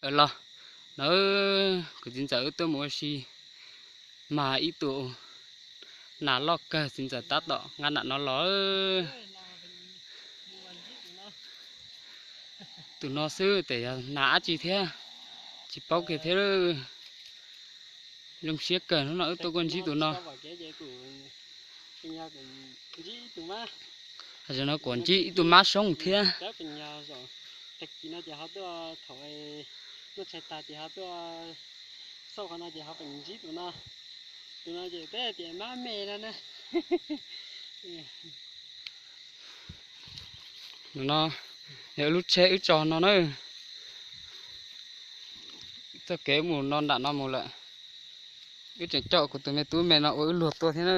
Los, no kuv txiv ntxawm wb tuaj mus ua si, mas ib tug nas loj kawg txiv ntxawm tab tom nqa nram no los. Tus no xwb tes yog nas dab tsi thiab, tsis paub kiag thiab. Zoo siab kawg hnub no wb tuaj kuj ntsib tus no. Hais tias no kuj ntsib ib tug mab soob thiab. Tus no ces peb tias mab me no na. No yog lub tsheb wb tso no na. Txoj kev mus no nram no mus lawm. Wb tseem coj kuv tus me tub me no ua wb luag tuaj thiab na.